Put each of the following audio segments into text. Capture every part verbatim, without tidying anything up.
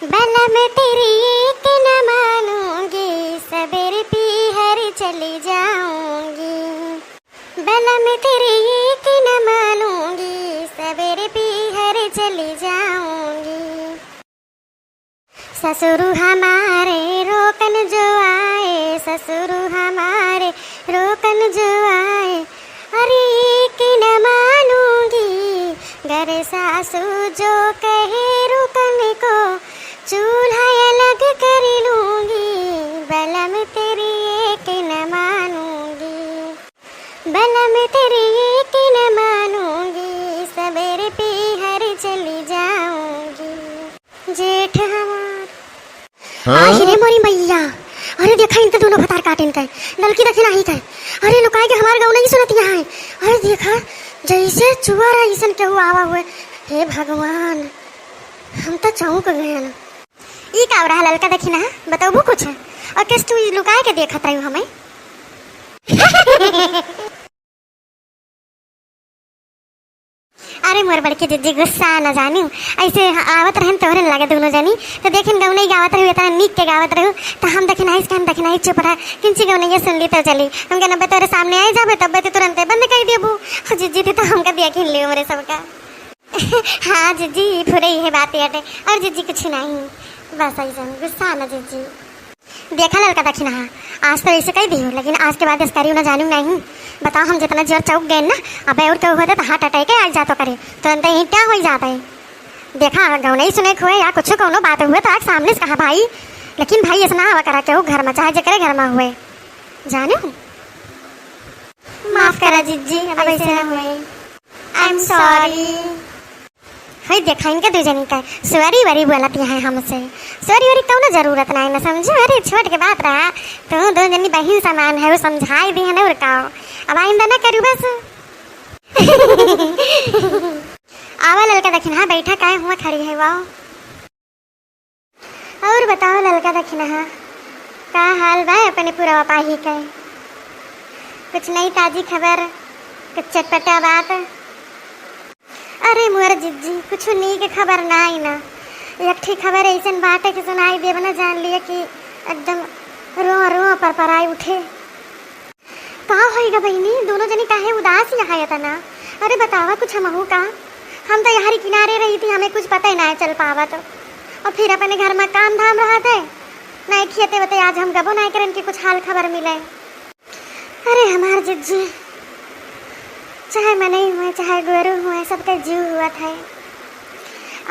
बलम तेरी एक न मानूंगी, सबेरे पीहर चली जाऊंगी। बलम तेरी एक न मानूंगी, सबेरे पीहर चली जाऊंगी। ससुर हमारे रोकन जो आए, ससुर हमारे रोकन जो आए, अरे एक न मानूंगी, गर सासू जो कहे रुकन को, चूल्हा अलग कर लूंगी, बलम तेरी एक न मानूंगी, बलम तेरी एक न मानूंगी, सबेरे पीहर चली जाऊंगी। जेठ हमार। हाँ? आहि रे मोरी मैया, अरे देखा इनके दोनों भतार काटिन के, ललकी देखी नाही के। अरे लुकाए के हमार गौनई सुनत यहाँ है। अरे देखा जैसे चुअर अइसन केहू आवा हुए। हे भगवान, हम तो चौंक गए। ई का हो रहा ललका देखी ना, बतौबू कुछ? और किस तू ई लुकाए के देखत रही हमें? अरे मोर बड़की जिज्जी, गुस्सा न जानिउ, ऐसे आवत रहन तोहरे लगे दोनों जनी, तो देखिन गौनई गावत रहू, इतना नीक के गावत रहू, तो हम देखिन आइस के हम देखिन आइस चुप रहा, किंची गौनैया सुन ली तो चली, हम कहना बे तोरे सामने आई जाबे तब बे तू तुरंते बंद कर देबू। हो जिज्जी, तू तो हमका देखिन लियो मोरे सबका। हाँ जिज्जी, पूरे इहे बात बाटे, और जिज्जी कुछ नहीं, बस ऐसा गुस्सा न जिज्जी। देखा ललका दखिनहा, आज तो ऐसे कह दियो, लेकिन आज के बाद ऐसे करियो ना जानियो नहीं। बताओ, हम जितना जोर चौक गए ना, अबे और केहू होते तो हार्ट अटैक आ जातो करे, तुरंत ही क्या हो जाता है। देखा, गौनई सुने के हुए या कुछ कौनो बात हुए तो आज सामने से कहा भाई, लेकिन भाई ऐसा ना आवा करा केहू घर में, चाहे जेकरे घर में हुए, जानियो। माफ करा जिज्जी, अब ऐसे ना हुए। I am sorry। हई देखा इनके दू जनी का सॉरी वरी बोलत यहाँ हमसे। सॉरी वरी कौनो जरूरत नहीं ना, समझो। अरे छोट के बात रहा, तू दू जनी बहिन समान है, वो समझाई दी है ना, और का। अब आइंदा ना करू बस। आवा ललका दखिनहा, बैठा काहे हुआ खड़ी है, वाओ। और बताओ ललका दखिनहा, का हाल बा अपने पुरवा पाही के? कुछ नई ताजी खबर, कुछ चटपटा बात? अरे मोर जिज्जी, कुछ नीक खबर ना आई ना। एक ठे खबर ऐसन बाटे कि सुनाई देब ना, जान लिए कि एकदम रोआ रोआ पर पराई उठे। का होइगा बहिनी, दोनों जनी काहे उदास यहाँ है तना? अरे बतावा कुछ हमहू का, हम तो यहाँ किनारे रही थी, हमें कुछ पता ही ना चल पावत। और फिर अपने घर में काम धाम रहत है, ना खेते वते आज हम गबो ना करन कि कुछ हाल खबर मिले। अरे हमार जिज्जी, चाहे मनई हुए चाहे गोरू हुए, सबके जीव हुआ था।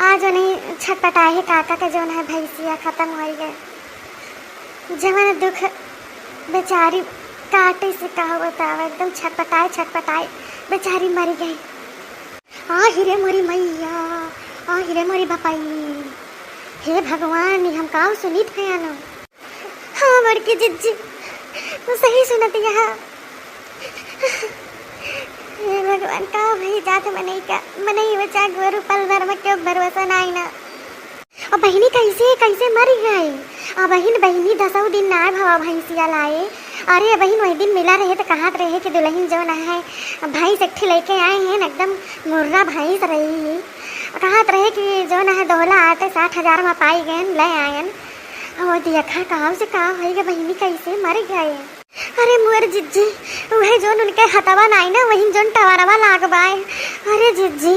आज उन्हीं छटपटाए काका के जौन है भैंसिया खत्म हो गए। जवन दुख बेचारी काटे से का बतावा, एकदम छटपटाए छटपटाए बेचारी मरी गई। आहि रे मोरी मैया, आहि रे मोरी बपाई, हे भगवान, ई हम काव सुनित हयानो। हाँ बड़की जिज्जी, तू सही सुनत यहाँ। हे भगवान, का भई जात मनई का, मनई बचा गोरू पल भर में क्यों भरोसा ना आई ना। अब बहिनी कैसे, कैसे मर गए? अब बहिन, बहिनी दसौ दिन ना भवा भैंसिया लाए। अरे बहिन वही दिन मिला रहे तो कहत रहे कि दुल्हन जौन है भैंस एक ठे लेके आए हैं, एकदम मुर्रा भैंस रही। कहत रहे कि जौन है दोहला आटे साठ हजार में पाई गए, ले आयन। और देखा कहाँ से का होई गए बहिनी, कैसे मर गए। अरे मोर जिज्जी, उहे जौन उनके हथवा नाई ना, वही जौन टवरवा लाग बाय। अरे जिज्जी,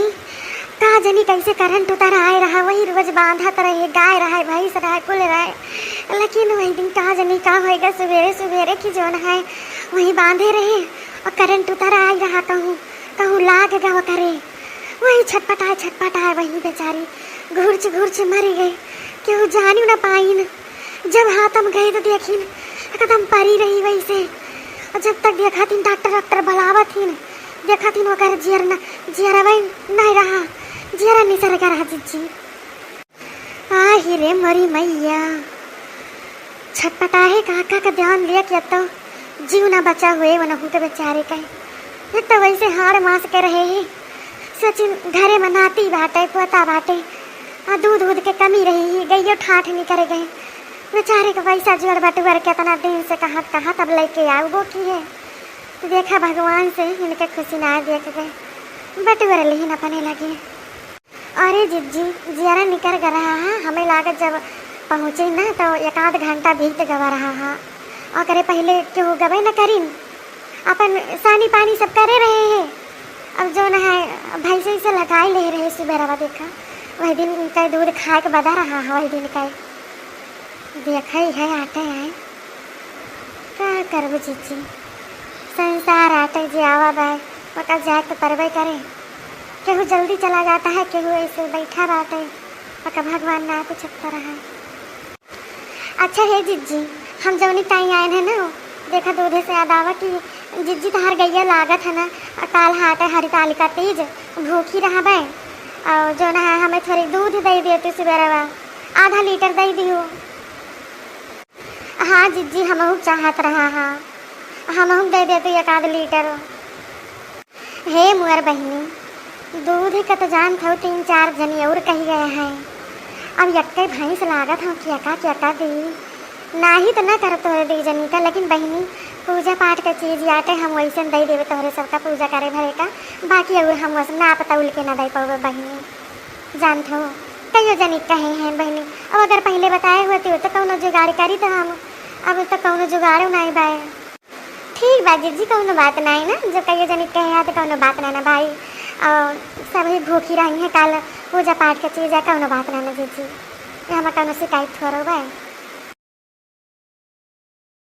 का जनी कैसे करंट उतर आए रहा, वही रोज बांधत रहे, गाय रहे, भैंस रहे, कुल रहे। लेकिन वही दिन का जनी का होएगा, सुबेरे सुबेरे की जौन है वही बांधे रहे और करंट उतर आए रहा, कहूँ कहूँ लाग गवा करे। वही छटपटाए छटपटाए वही बेचारी घुरच घुरच मरी गई, केहू जानियो ना पाइन। जब हाथ हम गए तो देखिन एकदम परी रही वैसे। और जब तक देखा थीन डॉक्टर वॉक्टर बुलावा थीन, देखा थीन ओकर जियर न, जियरवा नहीं रहा, जियरा निसर गया रहा जिज्जी। आहि रे मोरी मैया, छटपटाए काका का ध्यान लिया कि अब तो जीव ना बचा हुए वनहू के बेचारे का। एक तो वैसे हाड़ मास के रहे ही, सचिन घरे में नाती बाटे, पोता बाटे, आ दूध दूध के कमी रही ही, गइयो ठाठ निकर गए। बेचारे के पैसा जुअर बटुअर केतना दिन से कहत कहत अब लेके आउबो की है। तो देखा भगवान से इनके खुशी ना देख गए, बटुअर लिहिन अपने लगे। अरे जिज्जी, जियरा निकर गया रहा है, हमें जब पहुँचे ना तो एक आध घंटा बीत गवा रहा हा। ओकरे पहिले केहू गबे न करिन, अपन सानी पानी सब करे रहे हैं। अब जो न है भैंसे से लटाई ले रहे सुबेरवा, देखा वही दिन का दूध खाए के बदा रहा है, वही दिन का देखा ही है आटे आए। का करबू जीजी, संसार आटे जे आवा बाय, ओकर जाए तो परबे करे। केहू जल्दी चला जाता है, केहू ऐसे बैठा बाटे, ओकर भगवान ना कुछ तरह है। अच्छा हे जिज्जी, हम जौनी टाइम आए हैं ना, देखा दूधे से याद आवा कि जिज्जी तहार गैया लागत है ना, काल हाट है हरितालिका तीज, भूखी रहबे। और जो ना है हमें थोड़ी दूध दे दियो तू सुबेरवा, आधा लीटर दे दियो। हाँ जिज्जी, हमहू चाहत रहा हा, हमहू दे दे तू एक आध लीटर। हे मुअर बहिनी, दूध का तो जानत हो तीन चार जनी और कही गए हैं। अब यक्के भैंस लागत हो, केका केका दी, नाही तो ना करब तोहरे दी जनी का, लेकिन बहिनी पूजा पाठ का चीज आटे हम वैसे दे देवे तोहरे सबका पूजा करे भरे का, बाकी और हम वैसे नाप तौल के ना दे पावे बहिनी, जानत हो। कहियो जनी कहे हैं बहिनी, अब अगर पहले बताए होते हो तो कौनो जुगाड़ करी तो हम, अब तो कौनो जुगाड़ नहीं बाए। ठीक बा जिज्जी, कौनो बात नाई ना, जो कहियो जनी कहे हा तो कौनो बात ना ना भाई। और सभी भूखी रही हैं, काल पूजा पाठ के चीज है, कौनो बात ना ना जिज्जी, ये हमें कौनो शिकायत थोड़ो बा।